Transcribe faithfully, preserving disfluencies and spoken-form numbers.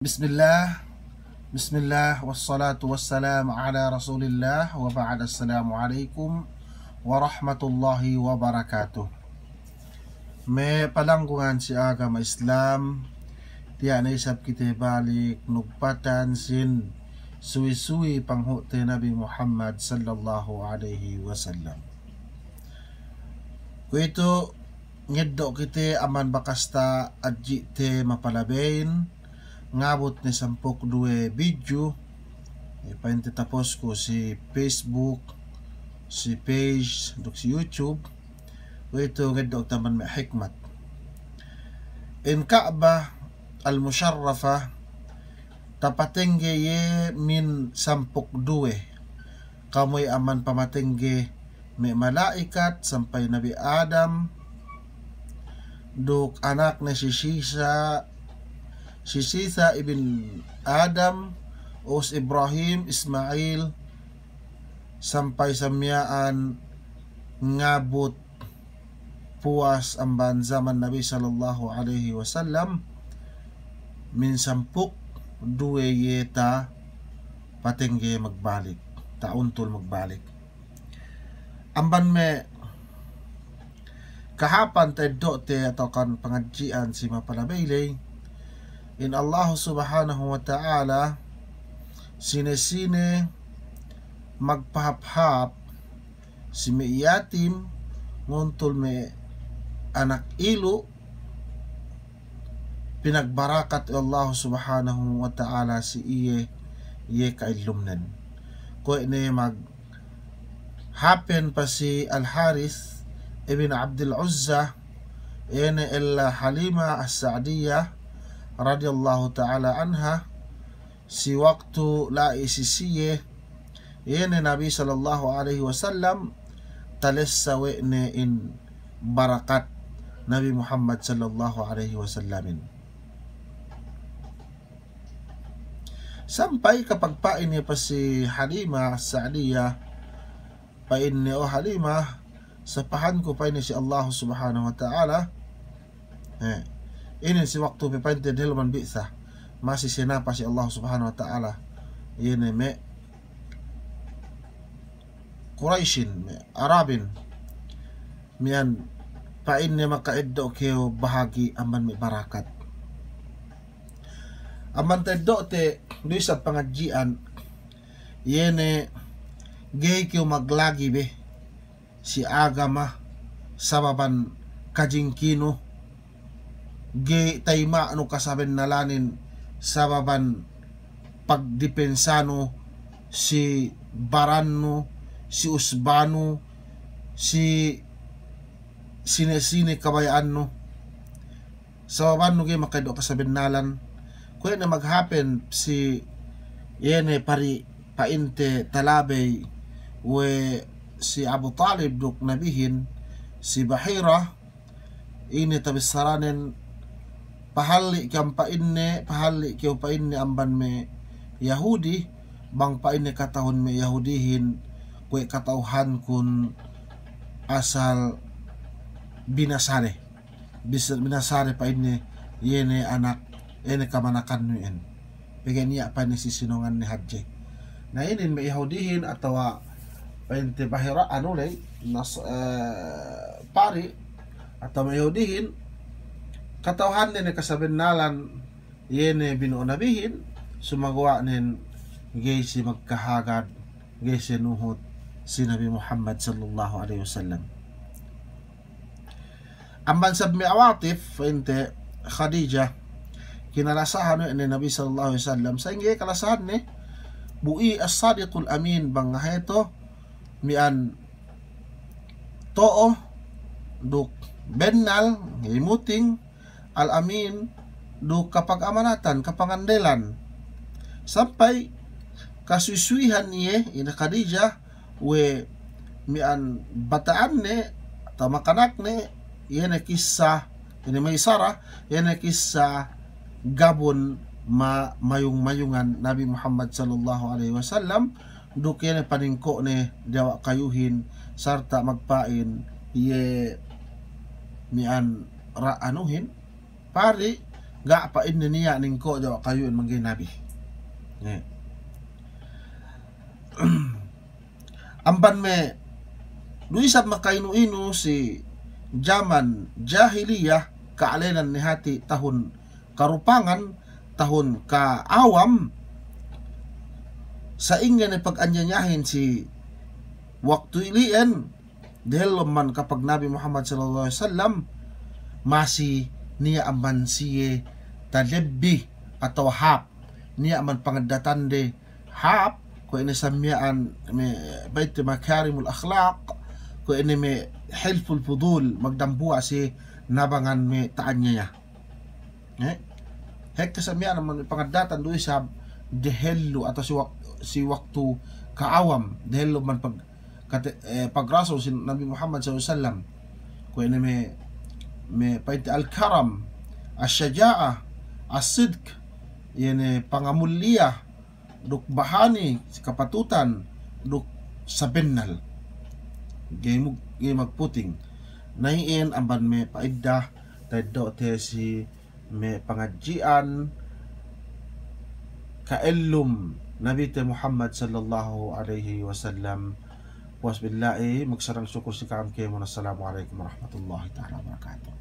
Bismillah. Bismillah, wassalatu wassalamu ala Rasulillah, wa ba'd. Assalamu alaikum warahmatullahi wabarakatuh. Me' palanggungan si agama Islam, tiya' ne isab kite balik nugpatan sin suwi-suwi panghu'te Nabi Muhammad sallallahu alaihi wasallam. Kuwe'itu ngeddo' kite amban bakas ta adji'te mapalabeyin, ngabut ne sampū' duwe video, eh, pa'inte tapusku si Facebook, si page, duk si YouTube, kuwe'itu ngeddo' kite amban me' hikmat. In Ka'bah al-Musharrafah, tapatengge iye min sampū' duwe. Kamuwe amban pamatengge me' mala'ikat sampay Nabi Adam, duk anakne si Sisa, si Sisa ibn Adam, us Ibrahim, Ismail, sampay samiya'an ngabut puwas amban zaman Nabi sallallahu alaihi wasallam, min sampū' duwe iye tapatengge magbalik, ta'untul magbalik. Amban me' kahāpan ta'eddo'te atawa kan pangadji'an si mapalabey ley, in Allah Subhanahu wa Ta'ala, sine-sine magpahāp-hāp si me' yatim, nguntul me' anak ilu', pinagbarakat we' Allah Subhanahu wa Ta'ala si iye, iye ka'ellumnen. Kuwe' ne maghāpen pa si Al-Harith ibn Abdul Uzza, iye ne ella Halima As-Sa'diyah radiyallahu ta'ala anha, si waktu la'i si siye, iye ne Nabi sallallahu alaihi wasallam, talessa we' ne in barakat Nabi Muhammad sallallahu alaihi wasallamin. Sampay kapagpa'in iye pa si Halima As-Sa'diyah, pa'inne, "O Halima, sapahanku," pa'inne, "si Allah Subhanahu wa Ta'ala." Eh, inin si waktu pe pa'inte dehellu man bi'sa, masi sinapa si Allah Subhanahu wa Ta'ala iye ne me' Quraisyin, me' Arabin, miya'an pa'inne, "Maka'eddo' kew bahagi' amban me' barakat." Amban ta'eddo'te du isab pangadji'an, iye ne ga'i kew maglagi be si agama sababan kajingkinu, ga'i tayima'nu kasabennalanin sababan pagdipensanu si barannu, si usbanu, si sine-sine kabaya'annu. Sababannu ga'i maka'eddo' kasabennalan. Kuwe' ne maghāpen si iye ne pari' pa'inte talabey we' si Abu Talib duk Nabihin si Bahira, ine tabissaranen, pahalli' kew pa'inne, pahalli' kew pa'inne amban me' Yahudi, bang pa'inne kata'uhun me' Yahudihin kuwe' kata'uhankun asal binasade. Bis-, binasade pa'inne, iye ne anak, iye ne kamanakannu iyan. Pegge' niya' pa'inne si sinonganne hadje. Na inin me' Yahudihin atawa pa'inte Bahira anu ley, Nas-, eh, pari' atawa me' Yahudihin, kata'uhanne ne kasabennalan iye ne bino'o Nabihin, sumaguwa' nen ga'i siye magkahagad, ga'i siye nuhut si Nabi Muhammad sallallahu alaihi wasallam. Amban sab me' Awatif, pa'inte Khadijah, kinalasahan we' ne Nabi sallallahu alaihi wasallam, sa'ingge kalasahanne, bu iye as-sadiqul amin, bang ngaheto, miya'an to'o, duk bennal, ga'i muting, al-amin, duk kapag-amanatan, kapangandelan. Sampay kasuwi-suwihan iye, ine Khadijah, we' miya'an bata'anne, atawa makanakne, iye ne kissa, ine Maisarah, iye ne kissa gabun ma-, mayung-mayungan Nabi Muhammad sallallahu alaihi wasallam, duk iye ne paningko'ne diyawa' kayuhin, sarta' magpa'in iye miya'an ra-, anuhin, pari', ga' pa'inne niya' ningko' jawa kayu'in mangga'i nabi. Ne. Amban me' du isab makainu-inu si jaman jahiliyah, ka'alenan ne hati' tahun karupangan, tahun ka'awam, sa'ingge ne pag'anyanyahin si waktu ili'en, dehellu amban kapag Nabi Muhammad sallallahu alaihi wasallam, masi niya' amban siye talebbi atawa hāp, niya' amban pangaddatande hāp, kuwe' ine samiya'an me' pa'inte makarimul akhlaq, kuwe' ine me' hilful fudul, magdambuwa' si nabangan me' ta'anyaya. Eh? Hekka samiya'an amban pangaddatan du isab dehellu atawa si wak-, si waktu ka'awam, dehellu amban pag-, kate-, eh, pagrasul si Nabi Muhammad sallallahu alaihi wasallam. Kuwe' ine me', me' pa'inte al-karam, as-shaja'ah, as-sidq, iye ne pangamulliya, duk bahani si kapatutan, duk sabennal. Ga'i mu-, ga'i magputing. Na iyan amban me' pa'idda ta'eddo'te si me' pangadji'an ka'ellum Nabite Muhammad sallallahu alaihi wasallam. Puwas billahi, magsarang sukur si ka'am kēmon. Assalamu alaikum warahmatullahi ta'ala wabarakatuh.